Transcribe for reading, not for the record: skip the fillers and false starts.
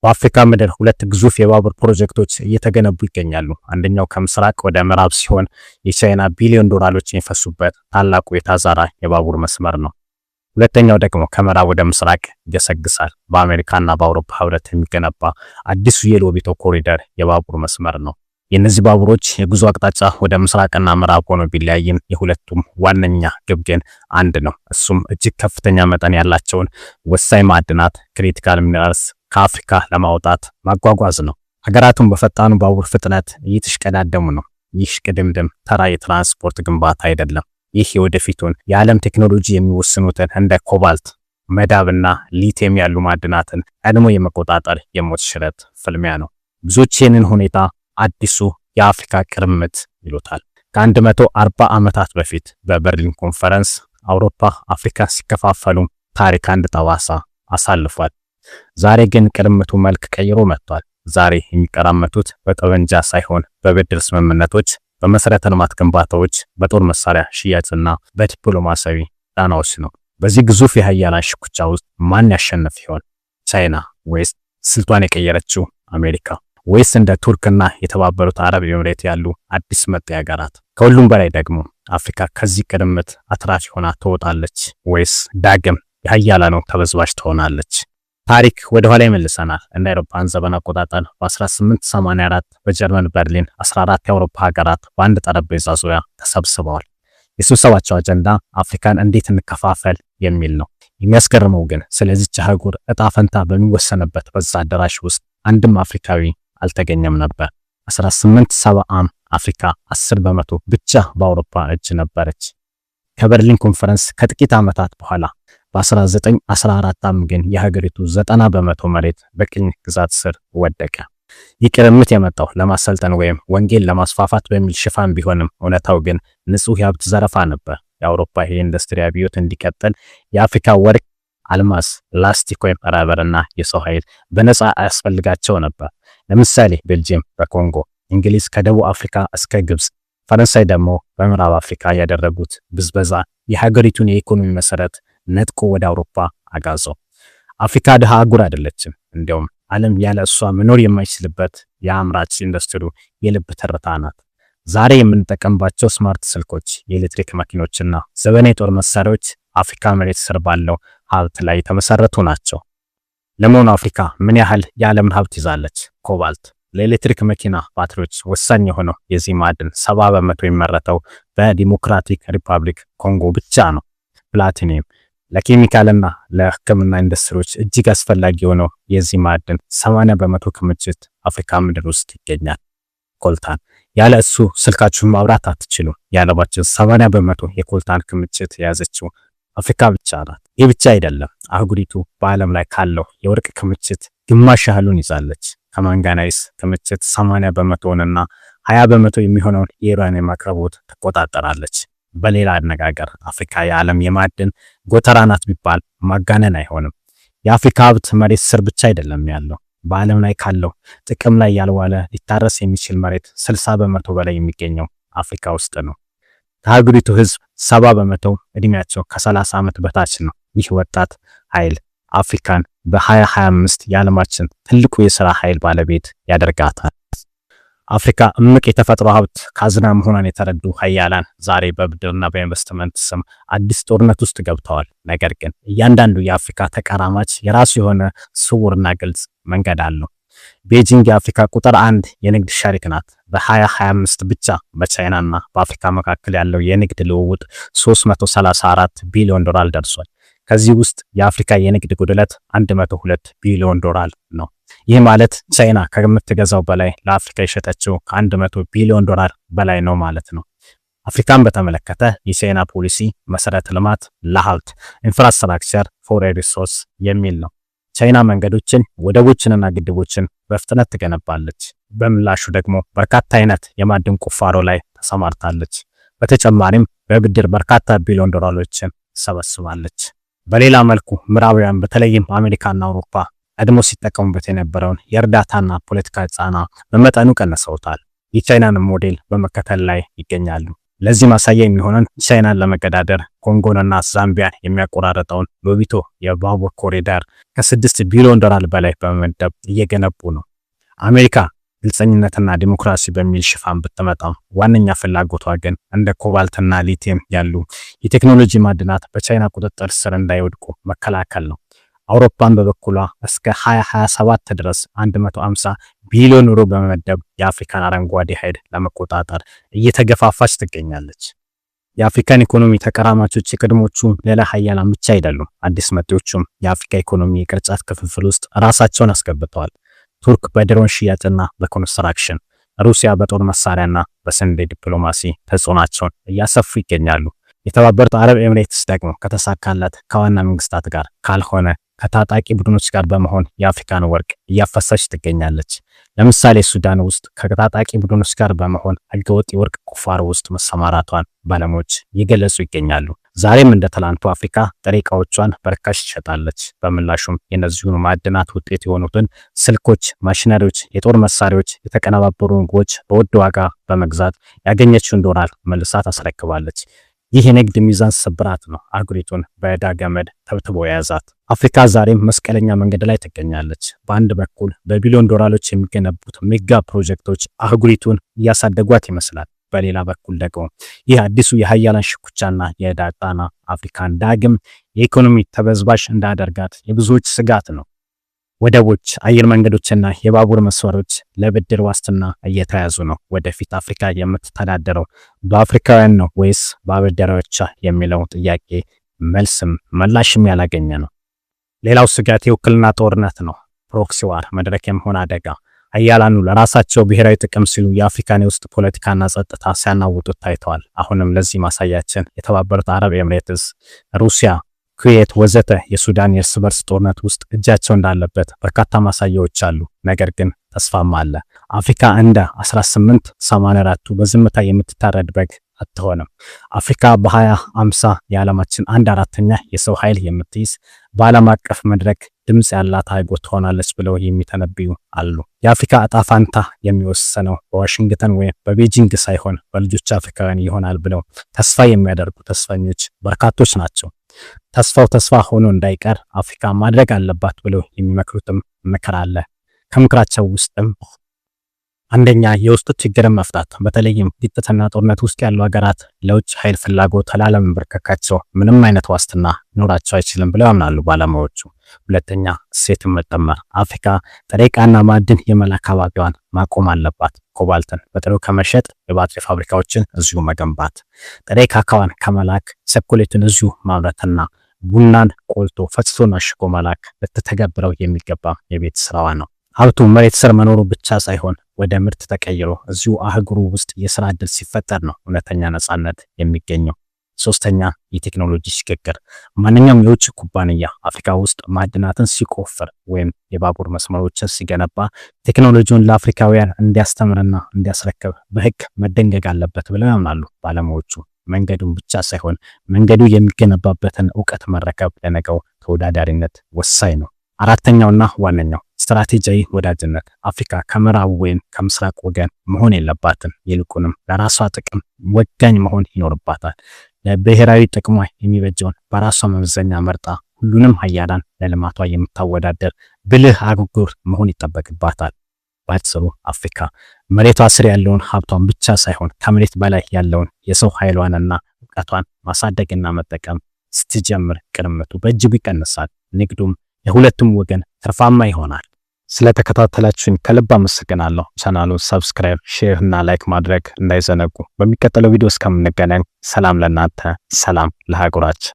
በአፍሪካ ምድር ሁለት ግዙፍ የባቡር ፕሮጀክቶች እየተገነቡ ይገኛሉ። አንደኛው ከምስራቅ ወደ ምዕራብ ሲሆን የቻይና ቢሊዮን ዶላሮች የሚፈሱበት ታላቁ የታዛራ የባቡር መስመር ነው። ሁለተኛው ደግሞ ከምዕራብ ወደ ምስራቅ ይገሰግሳል። በአሜሪካና በአውሮፓ ህብረት የሚገነባ አዲሱ የሎቢቶ ኮሪደር የባቡር መስመር ነው። የእነዚህ ባቡሮች የጉዞ አቅጣጫ ወደ ምስራቅና ምዕራብ ሆኖ ቢለያይም የሁለቱም ዋነኛ ግብ ግን አንድ ነው። እሱም እጅግ ከፍተኛ መጠን ያላቸውን ወሳኝ ማዕድናት critical minerals ከአፍሪካ ለማውጣት ማጓጓዝ ነው። ሀገራቱን በፈጣኑ ባቡር ፍጥነት እየተሽቀዳደሙ ነው። ይህ ሽቅድምድም ተራ የትራንስፖርት ግንባታ አይደለም። ይህ የወደፊቱን የዓለም ቴክኖሎጂ የሚወስኑትን እንደ ኮባልት፣ መዳብና ሊቲየም ያሉ ማዕድናትን ቀድሞ የመቆጣጠር የሞት ሽረት ፍልሚያ ነው። ብዙዎች ይህንን ሁኔታ አዲሱ የአፍሪካ ቅርምት ይሉታል። ከ140 ዓመታት በፊት በበርሊን ኮንፈረንስ አውሮፓ አፍሪካ ሲከፋፈሉ ታሪክ አንድ ጠባሳ አሳልፏል። ዛሬ ግን ቅርምቱ መልክ ቀይሮ መጥቷል። ዛሬ የሚቀራመቱት በጠመንጃ ሳይሆን በብድር ስምምነቶች፣ በመሰረተ ልማት ግንባታዎች፣ በጦር መሳሪያ ሽያጭና በዲፕሎማሲያዊ ጫናዎች ነው። በዚህ ግዙፍ የሀያላን ሽኩቻ ውስጥ ማን ያሸንፍ ይሆን? ቻይና ወይስ ስልቷን የቀየረችው አሜሪካ ወይስ እንደ ቱርክና የተባበሩት አረብ ኤምሬት ያሉ አዲስ መጤ ሀገራት? ከሁሉም በላይ ደግሞ አፍሪካ ከዚህ ቅርምት አትራፊ ሆና ትወጣለች ወይስ ዳግም የሀያላኑ ተበዝባዥ ትሆናለች? ታሪክ ወደ ኋላ ይመልሰናል። እንደ አውሮፓውያን ዘመን አቆጣጠር በ1884 በጀርመን በርሊን 14 የአውሮፓ ሀገራት በአንድ ጠረጴዛ ዙሪያ ተሰብስበዋል። የስብሰባቸው አጀንዳ አፍሪካን እንዴት እንከፋፈል የሚል ነው። የሚያስገርመው ግን ስለዚች አህጉር እጣ ፈንታ በሚወሰንበት በዛ አዳራሽ ውስጥ አንድም አፍሪካዊ አልተገኘም ነበር። 1870 ዓ.ም አፍሪካ 10% ብቻ በአውሮፓ እጅ ነበረች። ከበርሊን ኮንፈረንስ ከጥቂት ዓመታት በኋላ በ1914 ዓ.ም ግን የሀገሪቱ 90% መሬት በቅኝ ግዛት ስር ወደቀ። ይህ ቅርምት የመጣው ለማሰልጠን ወይም ወንጌል ለማስፋፋት በሚል ሽፋን ቢሆንም እውነታው ግን ንጹህ የሀብት ዘረፋ ነበር። የአውሮፓ የኢንዱስትሪ አብዮት እንዲቀጥል የአፍሪካ ወርቅ፣ አልማዝ፣ ላስቲክ ወይም rubber ና የሰው ኃይል በነፃ ያስፈልጋቸው ነበር። ለምሳሌ ቤልጅየም በኮንጎ፣ እንግሊዝ ከደቡብ አፍሪካ እስከ ግብፅ፣ ፈረንሳይ ደግሞ በምዕራብ አፍሪካ ያደረጉት ብዝበዛ የሀገሪቱን የኢኮኖሚ መሰረት ነጥቆ ወደ አውሮፓ አጋዘው። አፍሪካ ድሃ አህጉር አይደለችም። እንዲያውም ዓለም ያለ እሷ መኖር የማይችልበት የአምራች ኢንዱስትሪው የልብ ትርታ ናት። ዛሬ የምንጠቀምባቸው smart ስልኮች፣ የኤሌክትሪክ መኪኖችና ዘመናዊ የጦር መሳሪያዎች አፍሪካ መሬት ስር ባለው ሀብት ላይ የተመሰረቱ ናቸው። ለመሆኑ አፍሪካ ምን ያህል የዓለምን ሀብት ይዛለች? ኮባልት ለኤሌክትሪክ መኪና ባትሪዎች ወሳኝ የሆነው የዚህ ማዕድን 70% የሚመረተው በዲሞክራቲክ ሪፐብሊክ ኮንጎ ብቻ ነው። ፕላቲኒየም ለኬሚካልና ለሕክምና ኢንዱስትሪዎች እጅግ አስፈላጊ የሆነው የዚህ ማዕድን 80% ክምችት አፍሪካ ምድር ውስጥ ይገኛል። ኮልታን ያለ እሱ ስልካችሁን ማብራት አትችሉም። የዓለማችን 80% የኮልታን ክምችት የያዘችው አፍሪካ ብቻ ናት። ይህ ብቻ አይደለም። አህጉሪቱ በዓለም ላይ ካለው የወርቅ ክምችት ግማሽ ያህሉን ይዛለች። ከማንጋናይዝ ክምችት 80%ውንና 20% የሚሆነውን የዩራኒየም አቅርቦት ትቆጣጠራለች። በሌላ አነጋገር አፍሪካ የዓለም የማዕድን ጎተራ ናት ቢባል ማጋነን አይሆንም። የአፍሪካ ሀብት መሬት ስር ብቻ አይደለም ያለው። በዓለም ላይ ካለው ጥቅም ላይ ያልዋለ ሊታረስ የሚችል መሬት 60% በላይ የሚገኘው አፍሪካ ውስጥ ነው። ከሀገሪቱ ሕዝብ 70% እድሜያቸው ከ30 ዓመት በታች ነው። ይህ ወጣት ኃይል አፍሪካን በ2025 የዓለማችን ትልቁ የሥራ ኃይል ባለቤት ያደርጋታል። አፍሪካ እምቅ የተፈጥሮ ሀብት ካዝና መሆኗን የተረዱ ሀያላን ዛሬ በብድርና በኢንቨስትመንት ስም አዲስ ጦርነት ውስጥ ገብተዋል። ነገር ግን እያንዳንዱ የአፍሪካ ተቀራማች የራሱ የሆነ ስውርና ግልጽ መንገድ አለው። ቤጂንግ የአፍሪካ ቁጥር አንድ የንግድ ሸሪክ ናት። በ2025 ብቻ በቻይናና በአፍሪካ መካከል ያለው የንግድ ልውውጥ 334 ቢሊዮን ዶላር ደርሷል። ከዚህ ውስጥ የአፍሪካ የንግድ ጉድለት 102 ቢሊዮን ዶላር ነው። ይህ ማለት ቻይና ከምትገዛው በላይ ለአፍሪካ የሸጠችው ከ100 ቢሊዮን ዶላር በላይ ነው ማለት ነው። አፍሪካን በተመለከተ የቻይና ፖሊሲ መሰረተ ልማት ለሀብት infrastructure for resource የሚል ነው። ቻይና መንገዶችን፣ ወደቦችንና ግድቦችን በፍጥነት ትገነባለች። በምላሹ ደግሞ በርካታ አይነት የማዕድን ቁፋሮ ላይ ተሰማርታለች። በተጨማሪም በብድር በርካታ ቢሊዮን ዶላሮችን ሰበስባለች። በሌላ መልኩ ምዕራባውያን በተለይም አሜሪካና አውሮፓ ቀድሞ ሲጠቀሙበት የነበረውን የእርዳታና ፖለቲካ ጫና በመጠኑ ቀንሰውታል። የቻይናን ሞዴል በመከተል ላይ ይገኛሉ። ለዚህ ማሳያ የሚሆነን ቻይናን ለመገዳደር ኮንጎንና ዛምቢያን የሚያቆራረጠውን ሎቢቶ የባቡር ኮሪደር ከ6 ቢሊዮን ዶላር በላይ በመመደብ እየገነቡ ነው። አሜሪካ ግልጸኝነትና ዲሞክራሲ በሚል ሽፋን ብትመጣም ዋነኛ ፍላጎቷ ግን እንደ ኮባልትና ሊቲየም ያሉ የቴክኖሎጂ ማዕድናት በቻይና ቁጥጥር ስር እንዳይወድቁ መከላከል ነው። አውሮፓን በበኩሏ እስከ 2027 ድረስ 150 ቢሊዮን ዩሮ በመመደብ የአፍሪካን አረንጓዴ ኃይል ለመቆጣጠር እየተገፋፋች ትገኛለች። የአፍሪካን ኢኮኖሚ ተቀራማቾች የቀድሞቹ ሌላ ሀያላን ብቻ አይደሉም። አዲስ መጤዎቹም የአፍሪካ ኢኮኖሚ የቅርጫት ክፍፍል ውስጥ ራሳቸውን አስገብተዋል። ቱርክ በድሮን ሽያጭና በኮንስትራክሽን፣ ሩሲያ በጦር መሳሪያና በስንዴ ዲፕሎማሲ ተጽዕኗቸውን እያሰፉ ይገኛሉ። የተባበሩት አረብ ኤምሬትስ ደግሞ ከተሳካላት ከዋና መንግስታት ጋር፣ ካልሆነ ከታጣቂ ቡድኖች ጋር በመሆን የአፍሪካን ወርቅ እያፈሰች ትገኛለች። ለምሳሌ ሱዳን ውስጥ ከታጣቂ ቡድኖች ጋር በመሆን ህገወጥ የወርቅ ቁፋሮ ውስጥ መሰማራቷን ባለሙያዎች እየገለጹ ይገኛሉ። ዛሬም እንደ ትላንቱ አፍሪካ ጥሬ ዕቃዎቿን በርካሽ ትሸጣለች። በምላሹም የእነዚሁን ማዕድናት ውጤት የሆኑትን ስልኮች፣ ማሽነሪዎች፣ የጦር መሳሪያዎች፣ የተቀነባበሩ ምግቦች በውድ ዋጋ በመግዛት ያገኘችውን ዶላር መልሳ ታስረክባለች። ይህ የንግድ ሚዛን ስብራት ነው አህጉሪቱን በዕዳ ገመድ ተብትቦ የያዛት። አፍሪካ ዛሬም መስቀለኛ መንገድ ላይ ትገኛለች። በአንድ በኩል በቢሊዮን ዶላሮች የሚገነቡት ሜጋ ፕሮጀክቶች አህጉሪቱን እያሳደጓት ይመስላል። በሌላ በኩል ደግሞ ይህ አዲሱ የሀያላን ሽኩቻና የዕዳ ጫና አፍሪካን ዳግም የኢኮኖሚ ተበዝባዥ እንዳያደርጋት የብዙዎች ስጋት ነው። ወደቦች፣ አየር መንገዶችና የባቡር መስመሮች ለብድር ዋስትና እየተያዙ ነው። ወደፊት አፍሪካ የምትተዳደረው በአፍሪካውያን ነው ወይስ በአበዳሪዎቿ የሚለው ጥያቄ መልስም ምላሽም ያላገኘ ነው። ሌላው ስጋት የውክልና ጦርነት ነው። Proxy war መድረክ የመሆን አደጋ። ሀያላኑ ለራሳቸው ብሔራዊ ጥቅም ሲሉ የአፍሪካን የውስጥ ፖለቲካና ጸጥታ ሲያናውጡት ታይተዋል። አሁንም ለዚህ ማሳያችን የተባበሩት አረብ ኤምሬትስ፣ ሩሲያ፣ ኩዌት ወዘተ የሱዳን የእርስ በርስ ጦርነት ውስጥ እጃቸው እንዳለበት በርካታ ማሳያዎች አሉ። ነገር ግን ተስፋም አለ። አፍሪካ እንደ 1884ቱ በዝምታ የምትታረድ በግ አትሆንም። አፍሪካ በ2050 የዓለማችን አንድ አራተኛ የሰው ኃይል የምትይዝ፣ በዓለም አቀፍ መድረክ ድምፅ ያላት አህጉር ትሆናለች ብለው የሚተነብዩ አሉ። የአፍሪካ እጣ ፋንታ የሚወሰነው በዋሽንግተን ወይም በቤጂንግ ሳይሆን በልጆቿ አፍሪካውያን ይሆናል ብለው ተስፋ የሚያደርጉ ተስፈኞች በርካቶች ናቸው። ተስፋው ተስፋ ሆኖ እንዳይቀር አፍሪካ ማድረግ አለባት ብለው የሚመክሩትም ምክር አለ። ከምክራቸው ውስጥም አንደኛ፣ የውስጥ ችግርን መፍታት። በተለይም ግጭትና ጦርነት ውስጥ ያሉ ሀገራት ለውጭ ኃይል ፍላጎት ላለመንበርከካቸው ምንም አይነት ዋስትና ሊኖራቸው አይችልም ብለው ያምናሉ ባለሙያዎቹ። ሁለተኛ፣ እሴትን መጨመር። አፍሪካ ጥሬ ዕቃና ማዕድን የመላክ አባዜዋን ማቆም አለባት። ኮባልትን በጥሬው ከመሸጥ የባትሪ ፋብሪካዎችን እዚሁ መገንባት፣ ጥሬ ካካዋን ከመላክ ቸኮሌትን እዚሁ ማምረትና ቡናን ቆልቶ ፈጭቶና አሽጎ መላክ ልትተገብረው የሚገባ የቤት ስራዋ ነው። ሀብቱ መሬት ስር መኖሩ ብቻ ሳይሆን ወደ ምርት ተቀይሮ እዚሁ አህጉሩ ውስጥ የስራ ዕድል ሲፈጠር ነው እውነተኛ ነጻነት የሚገኘው። ሶስተኛ፣ የቴክኖሎጂ ሽግግር። ማንኛውም የውጭ ኩባንያ አፍሪካ ውስጥ ማዕድናትን ሲቆፍር ወይም የባቡር መስመሮችን ሲገነባ ቴክኖሎጂውን ለአፍሪካውያን እንዲያስተምርና እንዲያስረክብ በሕግ መደንገግ አለበት ብለው ያምናሉ ባለሙያዎቹ። መንገዱን ብቻ ሳይሆን መንገዱ የሚገነባበትን እውቀት መረከብ ለነገው ተወዳዳሪነት ወሳኝ ነው። አራተኛውና ዋነኛው ስትራቴጂያዊ ወዳጅነት። አፍሪካ ከምዕራቡ ወይም ከምስራቅ ወገን መሆን የለባትም። ይልቁንም ለራሷ ጥቅም ወጋኝ መሆን ይኖርባታል። ለብሔራዊ ጥቅሟ የሚበጀውን በራሷ መመዘኛ መርጣ ሁሉንም ሀያላን ለልማቷ የምታወዳደር ብልህ አህጉር መሆን ይጠበቅባታል። ባጭሩ አፍሪካ መሬቷ ስር ያለውን ሀብቷን ብቻ ሳይሆን ከመሬት በላይ ያለውን የሰው ኃይሏንና እውቀቷን ማሳደግና መጠቀም ስትጀምር ቅርምቱ በእጅጉ ይቀንሳል። ንግዱም የሁለቱም ወገን ትርፋማ ይሆናል። ስለተከታተላችሁኝ ከልብ አመሰግናለሁ። ቻናሉን subscribe፣ share እና like ማድረግ እንዳይዘነጉ። በሚቀጥለው ቪዲዮ እስከምንገናኝ ሰላም ለእናንተ፣ ሰላም ለሀገራችን።